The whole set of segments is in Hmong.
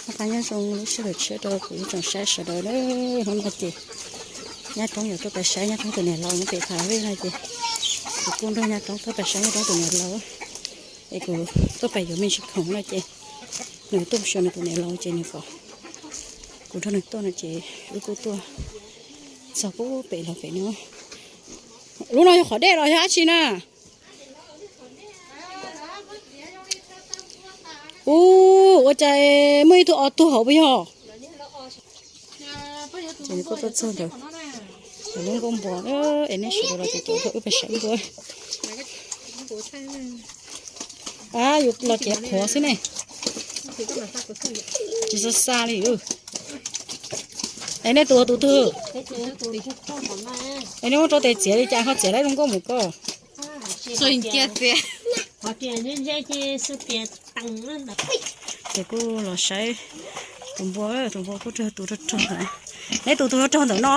Noj qab nyob zoo lub sij hawm tshiab rau kuv ib tsoom saib sawv daws na. Hnub no ces Nyab Roob yuav tuaj pais saib Nyab Roob tus niam laus nyob pem Phav Vej no ces kuv kuj nrog Nyab Roob tuaj pais saib Nyab Roob tus niam laus. Es kuv tuaj pais yuav me ntsis khoom no ces nws tuaj xyuas nws tus niam laus ces nws kom kuv nrog nws tuaj no ces wb kuj tuaj txog pub pem los pem no. Lub no yog qhov dej los yog dab tsi na? Ua cas muaj ib tug o tuag hauv puas yog? Ces nws kuj tuaj txog ntawd, lub nkauj npua, es nej sawv daws los ces caum nrog wb pais saib npua. Yus los cev qhuav xwb ne, tsis xa xa li. Es nej tus tus twg? Es nej muab rau tes txiav li cas ho txiav laib zoo nkauj mus koj? Ces kuj los saib tus npua, tus npua kuj rog tus rog rog ntawd. Neb tus tus rog rog ntawm no,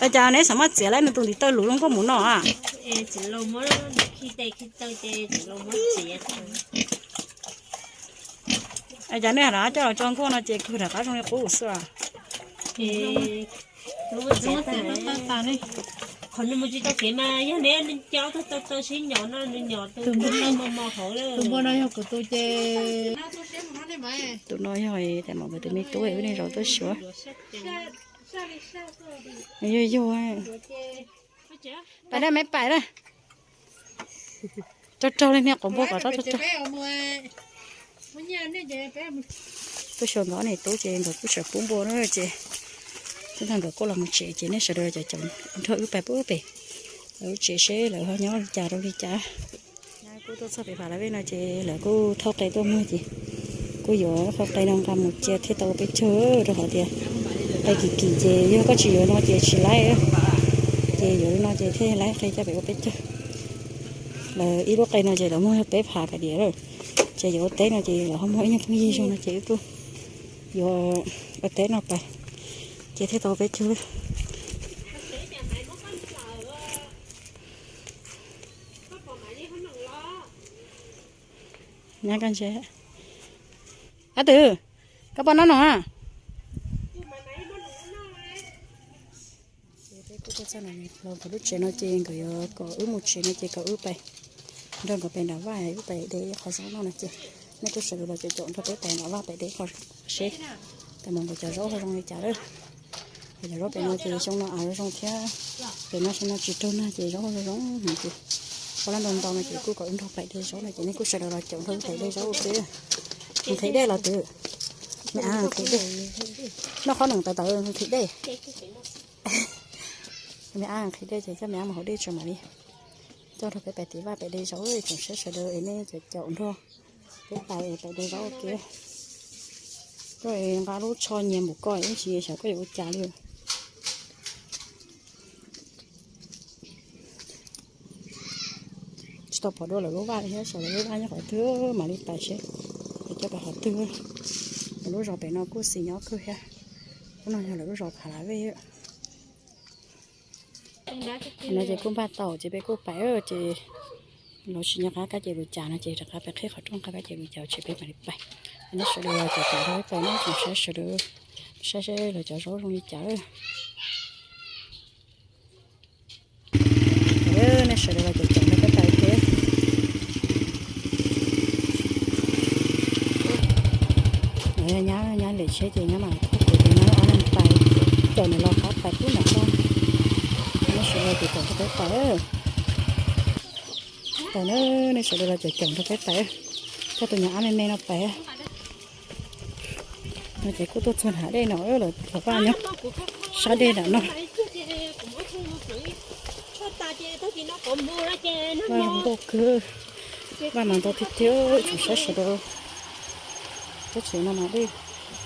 ua cas neb xav muab txiav laib nws tus ntiv taw luv zoo nkauj mus no a? Ua cas nej rov coj los tso nkuaj no ces kawg rov qab zoo li qub xwb a? Qhov nws mus tsis tau kev mas yog neb coj tau tau sib nyom no nws nyom tus npua no yog kuv tus ces tus no yog tais mom nkawd tus me tub wb niaj zaus tuaj xyuas. Yog yog, pais na me pais na. Rog rog li niag quav npua kom rog rog rog. Tuaj xyuas nkawd ob niam tub ces nkawd kuj tseem pub npua na ces tib tag nkawd kuj los mus tsev ces nej sawv daws los caum nrog wb pais pub pem lawv lub tsev seb lawv ho nyob li cas rau li cas. Kuj tuaj txog pem Phav Vej no ces lawv kuj thauj qe tuaj muag ces kuj yuav qhov qe no nqa mus cia thiaj tau ua peb caug rau qhov tias qe kim kim ces yog koj tsis yuav no ces tsis laib, ces yuav li no ces thiaj laib qe coj pem ua peb caug. Lawv ib lub qe no ces lawv muag peb phav pais diam lawm, ces yuav ua teb no ces lawv ho muag ib nyuag phooj ywg zoo no ces wb kuj yuav ua teb no pais ces thiaj tau ua peb caug. Nyab koj ntse, ab twm, koj poj no no a. Ces peb kuj tuaj txog nkawd lub tsev no ces nkawd yuav kom wb mus tsev no ces kom wb pais nrog nkawd pem nram vaj, wb pais de ib qho zaub noj no ces nej kuj sawv daws los caum caum nrog peb pais nram vaj pem de ib qho seb tais mom nkawd cov zaub ho zoo li cas lawm. Nkawd cov zaub pem no ces xyoo no av zoo zoo thiab, pem no xyoo no tsis raug nag ces zaub ho zoo zoo heev ces ob lab ntau ntau no ces kuj kom wb nrog pais de zaub no ces nej kuj sawv daws los caum nrog wb pais de zaub ua ke. Nqhis dej los twm, me ab nqhis dej, noj qhob noom tawv tawv nqhis dej. Me ab nqhis dej ces coj me ab mus haus dej tso mam li coj nrog peb pais tim vaj pem de zaub, tsoom saib sawv daws es nej caum caum nrog peb pais pem de zaub ua ke. Koj nqa lub tsho nyias npaum ko ib ntsis xyov koj yuav ua cas li. Tsis tau pom dua lawv lub vaj li thiab, saib lawv lub vaj nyob qhov twg mam li pais seb lawv coj pais qhov twg. Lawv lub zos pem no kuj xis nyob kawg thiab. Lub no yog lawv lub zos Phav Vej. No ces kuj npaj tau ces peb kuj pais ces los tsis nco qab kab ces lus cas no ces rov qab peb qhib qhov rooj qab kab ces lus cas ces peb mam li pais. Nej sawv daws los caum caum nrog peb pais, nej tsoom saib sawv daws saib seb lawv cov zaub zoo li cas. Nej sawv daws los caum caum nrog peb pais thiab. Nyab, nyab lem tsheb ces nyab mam thauj kuv ces nyab ob leeg pais, caum nws los qab pais pub nram no. Nej sawv daws caum caum nrog peb pais. Pais na, nej sawv daws los caum caum nrog peb pais, coj tus nyuam ab me me no pais. No ces kuj tuaj txog nram dej no, lawv vaj nyob sab dej nram no. Vaj nkauj kawg, vaj mas ntau tiag tiag, tsoom saib sawv daws. Tab sis no mas dej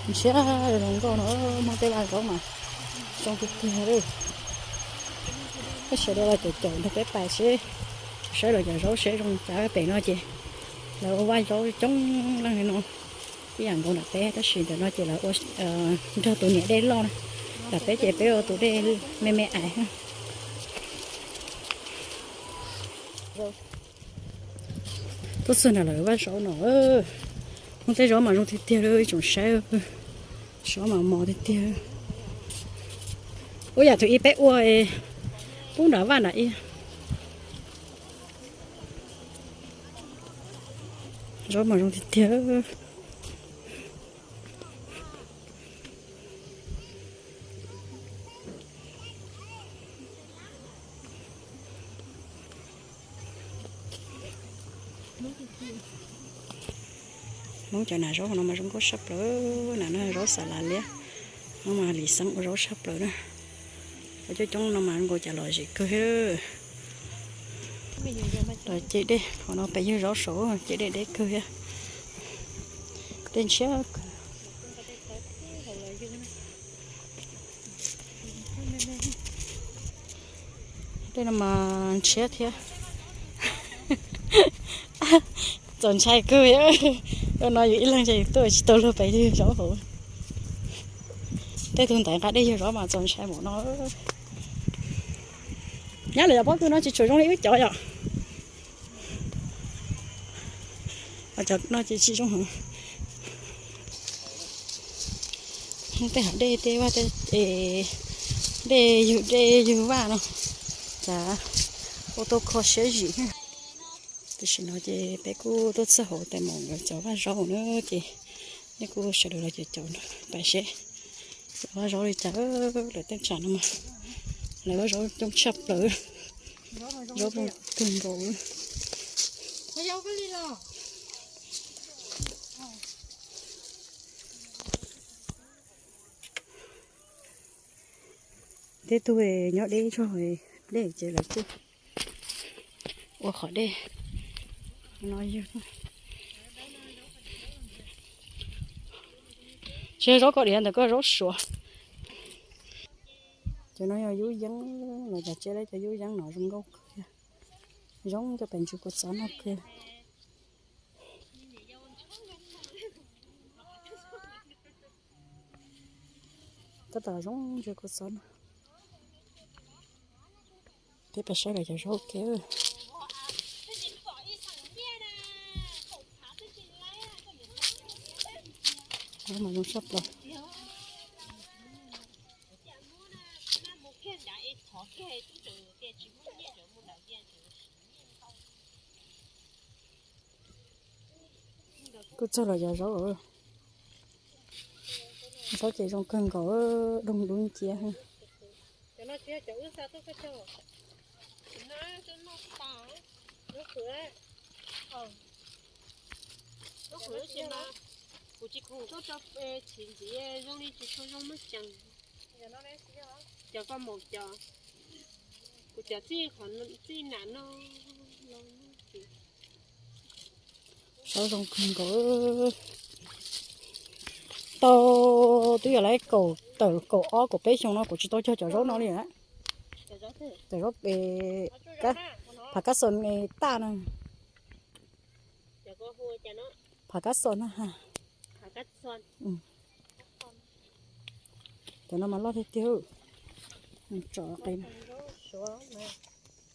ntshiab zoo nkauj no, muaj tej vaj zaub mas zoo tiag tiag li. Peb sawv daws los caum caum nrog peb pais seb, saib lawv cov zaub seb zoo cas. Pem no ces lawv ua vaj zaub coob leej li no, ib yam nkaus nram peb, tab sis ntawm no ces lawv ua nrog tus niam dej loj na, nram peb ces peb ua tus dej me me ais. Tuaj txog nram lawv vaj zaub no, Tej zaub mas zoo tiag tiag li, ib tsoom saib, zaub mas mos tiag tiag. Ua yam thaum ub peb ua pub nram vaj nram ib. Zaub mas zoo tiag tiag. Hmoob cov nas zaub no mas zoo nkauj saj plaws na, no zaub xas las liab. Hmoob mas lim xeeb ua zaub saj plaws na. Ua coob coob no mas nkaus cas lom zem kawg thiab. Los ce dej, qhov no pem yug zaub saud, ce dej deb kawg thiab. Dej ntshiab kawg. Tej no mas ntshiab thiab. Txaus ntshai kawg. Ua no yus ib leeg ntshe yus tuaj tsis tau luag pem yug zaub hauv. Tej tug ntaiv nqa dej yug zaub mas txaus ntshai npaum no. Nyab lawv cov pob kws no tsis tshua zoo li wb cov yom. Cov no ces tsis zoo heev. Tej hav dej tej vaj tej, dej yug dej yug vaj no, cas ua tau kho siab zim. Tam sim no ces peb kuj tuaj txog hauv tais maum nkawd cov vaj zaub na, ces nej kuj sawv daws los caum caum pais seb lawv vaj zaub li cas. Lawv tej tsam no mas lawv vaj zaub coob tshaj plaws, zaub zoo kawg nkaus. Tej tug nyob deb zog, dej ces lawv kuj ua qhov dej no yug. Tsis yog zaub kaus diav ntawm koj, zaub suav. Cov no yog yub yeeb, los cov tsev lawv cov yub yeeb no zoo nkauj kawg. Zoo cov pem ntsis kua txob no kawg. Tab tom zoo ntsis kua txob no. Peb pais saib lawv cov zaub ua ke. Zaub mas zoo saj plaws. Kuj txog los yog zaub, zaub ces zoo kawg nkaus, doog dub nciab. Kuv tsis kuv tuaj rau txhiv ntxiv zoo li tsis tshua zoo muaj ceem. Cov koj mus cov, kuv cov txij qhov txij nam no. Zaub zoo kawg nkaus. Tau twb yog lawv kaum tawm kaum ob kaum peb xyoo no kuv tsis tau cog cov zaub no li. Cov zaub pem, phav kab xos taj no. Phav kab xos na ha. Cov no mas loj tiag tiag.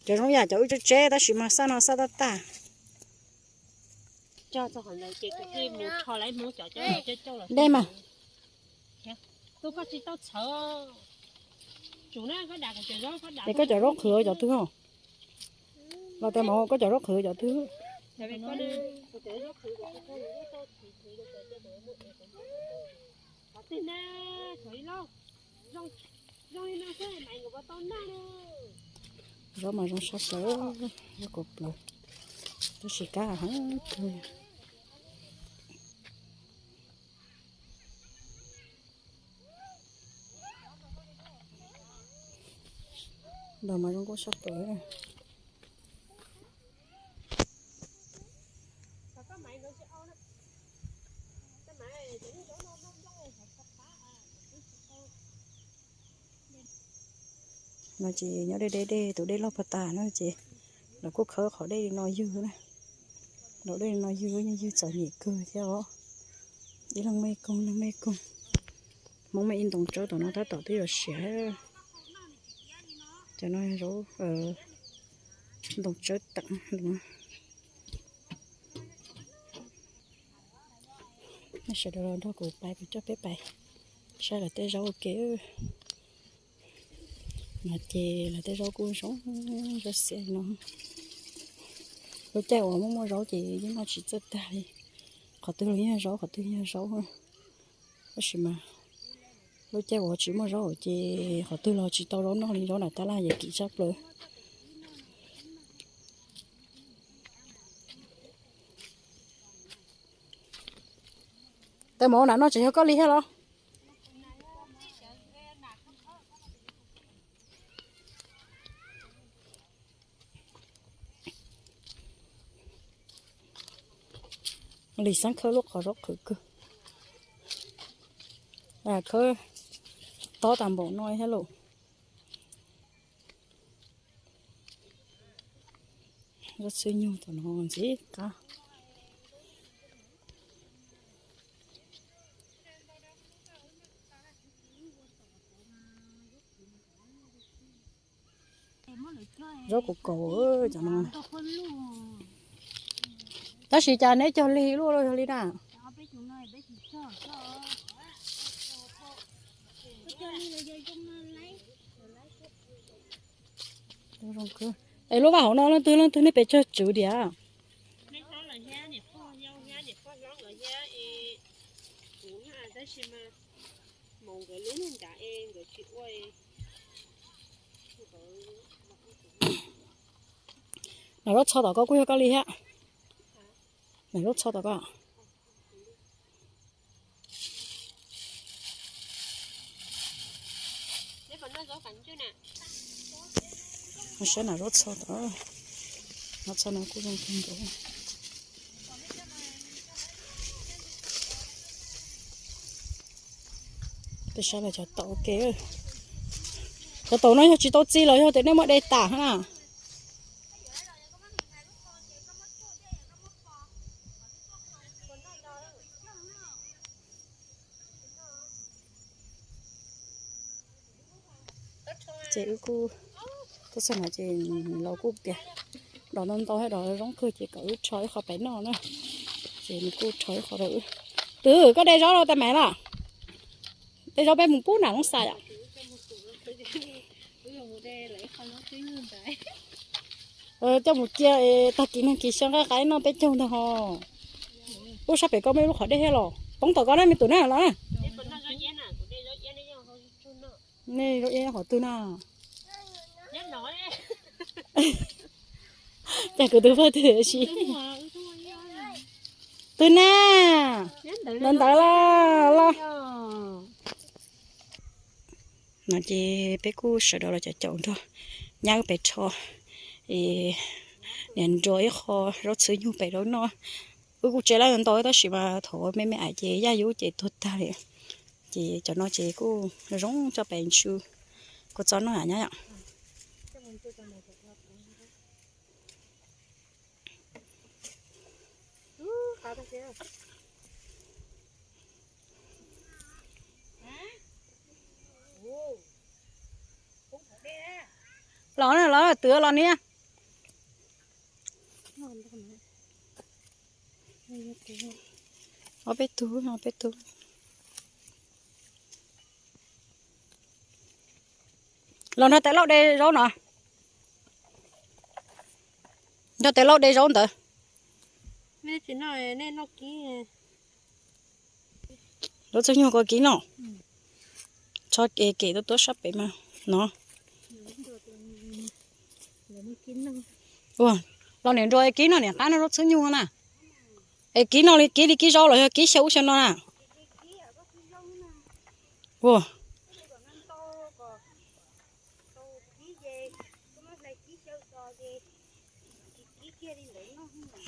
Cov zoo yam cov wb tseb tseb tab sis mas xaj no xaj tab tag. Dej mas. Es koj cov zaub qhwv cov twg? Los tes mas koj cov zaub qhwv cov twg? Zaub mas zoo sab plaws, zaub kuv plaws, tab sis kab heev kawg. Ntawm mas zoo nkauj sab plaws. No ces nyob deb deb dej, tus dej loj puag ta no ces lawv kuj khawb qhov dej no ywg na. Lawv dej no ywg, yeej ywg txom nyem kawg thiab os. Ib leeg muaj ib koog, ib leeg muaj ib koog. Hmoob muaj ib ntoo tsawb tom no tab tom twb yuav siav. Cov no zaub ntoo tsawb teem. Ntoo no. Sawv daws los nrog kuv pais, kuv coj peb pais saib lawv tej zaub ua ke. No ces lawv tej zaub kuj zoo, zaub xiav no. Lub caij uas muaj muaj zaub ces yeej noj tsis txawj tag li. Qhov twg los yeej yog zaub, qhov twg yeej yog zaub. Tab sis mas lub caij uas tsis muaj zaub ces qhov twg los tsis tau zaub noj li, zaub nram tab laj ces kim tshaj plaws. Tais mus ua nam no tseem yog koj li thiab los? Lis xeeb khawb lub qhov zaub qhwv kawg. Khawb tob tas npaum no thiab lauj. Zaub txhwb nyug tom no ntxim qab. Zaub kaum kaum cov no. Tab sis cas neb cog lig luaj los yog li na? Es lub vaj hauv no leej twg leej twg nej pes tsawg tswv diam? Nam zaub txho tom koj kuj yog koj li thiab. Nam zaub txho tom koj. Saib nam zaub txho tom, zaub txho no kuj zoo kawg nkaus. Peb saib los cov taum ua ke. Cov taum no yog tsis tau txi los yog tias nej muab de tas na? Ces wb kuj tuaj txog no ces los kuj tias dos ntau ntau thiab dos zoo kawg ces kom wb rho ib qho pem noj na. Ces nws kuj rho ib qho rau wb. Twb koj de zaub los tas mam los? De zaub peb mus pub nam loob xas yom. Coj mus cia tag kis neeg kis xyoo nqaij qaib noj peb caug ntag ho. Ub, sab pem koj muaj ib lub qhov dej thiab los? Poob tom koj na me tus na los na. Nej zaub iab qhov twg na? Cas kuv tus pog twg si twg na? Ntawd ntawd los los. No ces peb kuj sawv daws los caum caum nrog nyab wb pem rho. Niam nrua ib qho zaub txhwb nyug pem rau noj. Wb kuj tsev lab ntau tab sis mas thaum me me ais ces yaj yub ces tuag tag li. Ces cov no ces kuj zoo coj pem ntsw kua txob noj nyab yom. Los na, los twv los niam. Ob peb tug, ob peb tug. Los nrog tais lauj de zaub no. Nrog tais lauj de zaub ntawd. Zaub txhwb nyug koj kib no. Tso kem tuaj tuab sab pem mas no. Ua, los niam nrua kib no niam qab no zaub txhwb nyug na. Es kib no li kib li kib zaub los yog kib xyaw ub xyaw no na? Ua,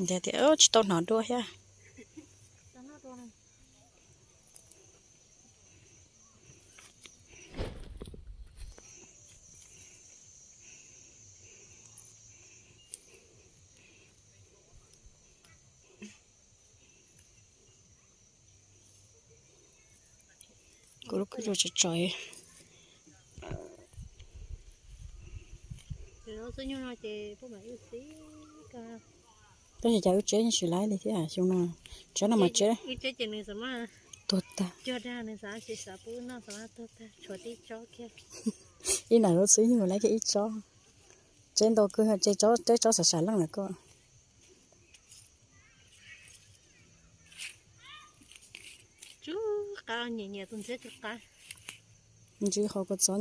tias tsis tau hnov dua thiab. Kuv lub kwj lus tso tso. Xwb nyuj no ces poj mam ib txib ka. Tab sis cas wb tseb yeej tsis laib li thiab xyoo no. Tseb no mas tseb tuag tag. Ib nam lub xwb yeej laib kiag ib tsob. Tseb ntau kawg, tseb tsob xav xav leej lawm koj. Ntsw qhov kua txob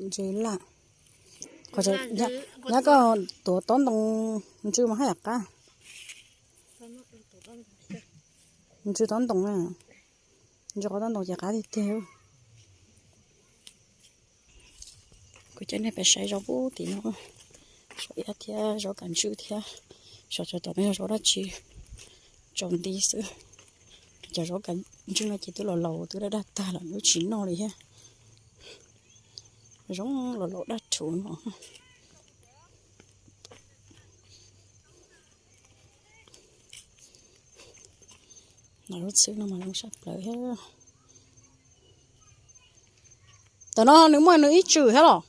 ntsw laj. Nyab koj tuav tob ntoo ntsw mas haj yam qab. Ntsw tob ntoo na, ntsw qhov tob ntoo ces qab tiag tiag. Kuv coj nej pais saib zaub pub tim no, zaub iab thiab zaub kav ntswj thiab. Xyov cov tom no yog zaub dab tsi, tsaus nti xwb. Cov zaub kav ntswj no ces twb los laus twb daj daj tag lawm wb tsis noj li thiab. Zoo los laus daj rhuv no. Lub txhwb no mas zoo saj plaws thiab. Tam no nws muaj nws ib tswm thiab los?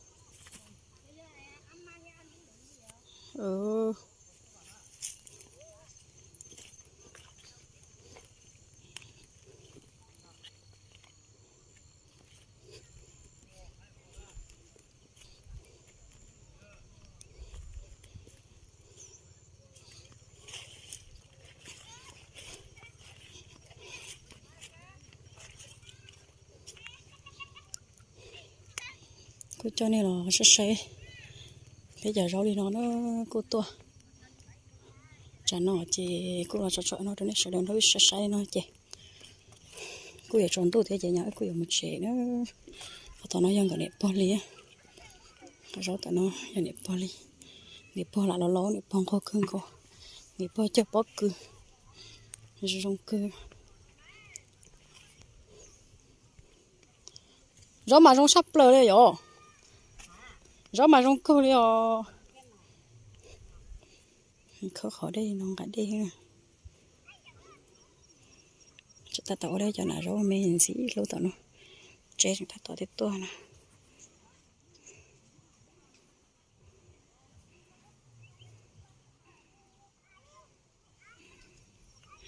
Kuv coj nej los saib saib peb cov zaub li no na, kuj tuaj. Tsam no ces kuj los tso tso no rau nej sawv daws nrog wb saib saib no ces kuj yuav tsaus ntuj thiab ces nyab wb kuj yuav mus tsev na. Qhov tom no yog nkawd niam pog li. Qhov zaub tom no yog niam pog li. Niam pog lam los laus, niam pog nquag kawg nkaus. Niam pog cog pob kws zoo kawg. Zaub mas zoo saj plaws li yom. Zaub mas zoo kawg li os. Khawb qhov dej no nqa dej. Tseem tab tom ua dej cov nam zaub me ntxim hlub tom no. Tseb tseem tab tom twb tuaj na.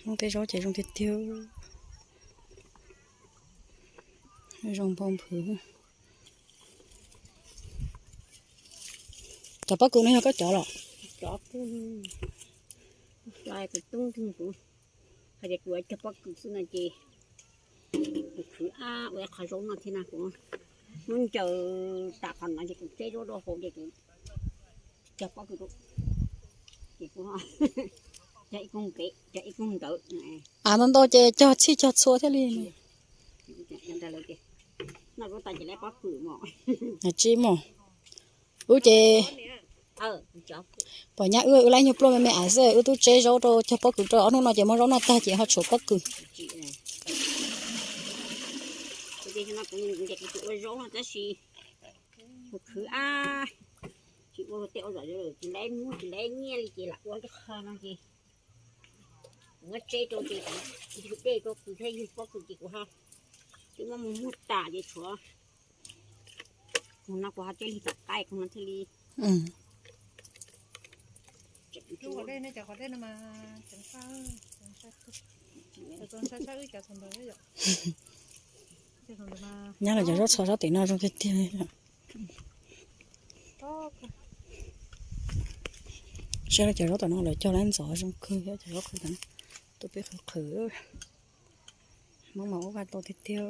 Hnub tej zaub ces zoo tiag tiag. Zoo npau nphwv. Cov pob kws no yog koj cov los? Cov kuv, kuv hais tias kuv cog pob kws xwb no ces kuv khwv ab ua ib qho zaub noj thiab na. Kuv muab ncaws tas qhov no ces kuv tseb zaub rau hauv ces kuv cog pob kws rau, ces kuv cog ib koog pem, cog ib koog ntawd. Av ntau ntau ces cog txhij cog txhua thiaj li. Noj zaub tas ces lawv pob kws mos. Tsis mos. Wb ces pom nyab wb, wb laib nyuag pluaj me me av xwb, wb twb tseb zaub rau cog pob kws rau, ob hnub no ces muab zaub noj tag ces ho tshuav pob kws. Kuv ua zaub no tab sis kuv khwv ab, tsis ua tej ua zom zaws, tsis laib muab tsis laib nyiaj li ces lam ua ib qho no ces kuv muab tseb rau ces kuv yug dej rau kws thiab yug pob kws ces kuv ho twb muab mus muag tas ces tshuav. Kuv no kuv ho coj lig tom qaib kuv no thiaj li. Nyob los cov zaub txhua zaub tim no zoo tiag tiag. Saib cov zaub tom no lawv cog lawv ntxov zoo kawg thiab cov zaub qhwv, tus peb qhwv qhwv. Hmoob mas ua vaj tau tiag tiag.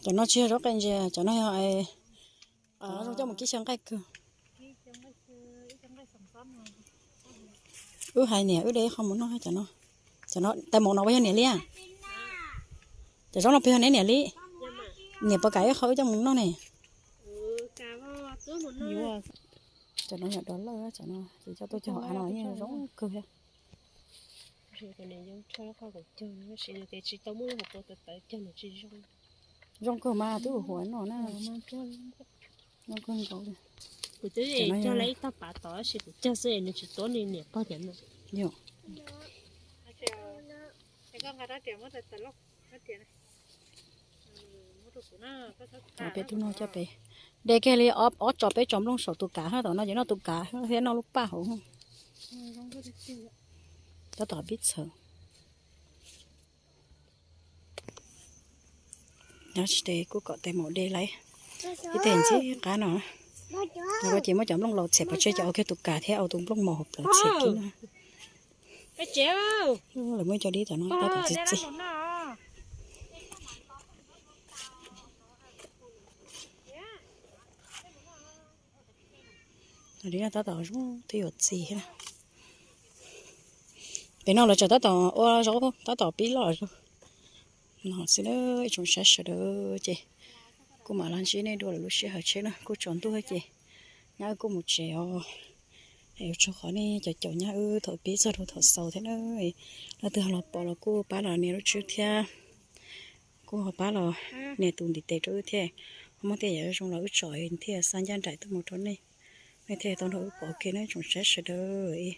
Cov no tsis yog zaub qe ntsia, cov no yog zoo coj mus kib xyaw nqaij kawg. Wb hais niam wb de ib qho mus noj cov no. Cov no tais maum no puas yog niam li? Cov zaub no puas yog neb niam li? Niam puas kam ib qho wb coj mus noj ne? Cov no yog dov lawj, cov no ces coj tuaj cog av no yeej zoo kawg thiab. Zoo kawg mas twb huv huav no na. Zoo kawg nkaus li. Kuv twb cog lawv ib tog pav tod tab sis kuv cog xwb nws tsis tuab li niam pog cov no. Yog. Peb tug no coj peb de kiag li ob, ob tso peb tso nplooj saum tus kav, tom no ces noj tus kav thiab noj lub paj hauv. Tab tom pib txhawv. Nyob tsis tes kuj kom tes maum de lawm. Ib teg ntxim qab no. Ces muab cov nplooj laus txhiam pov tseg ces ua kiag tus kav thiab ua tus nplooj mos hauv plawv txhiam kiag no. Lawv muab cov dib tom no tab tom txi txi. Dib no tab tom zoo twb yuav txi thiab. Pem no lawv tseem tab tom ua zaub tab tom pib loj zog no xwb na. Ib tsoom saib sawv daws ces kuj mam los ntsib nej dua lwm lub sij hawm tsheb na, kuj tsaus ntuj ces nyab wb kuj mus tsev os. Yuav tsum qhov nej cov caum nyab wb thaum pib txog rau thaum xaus thiab na. Leej twg ho los pom los kuj pab los nias lub tswb thiab. Kuj ho pab los nias tus ntiv tes rau wb thiab. Ho muaj tej yam zoo los wb tsom thiaj xa ncaj nraim tuaj mus rau nej, nej thiaj tau nrog wb pom. Ok na tsoom saib sawv daws,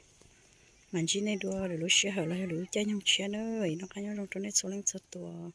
mam ntsib nej dua lwm lub sij hawm los yog lwm lub caij nyoog tshiab na. Noj qab nyob zoo rau nej txhua leej txhua tus.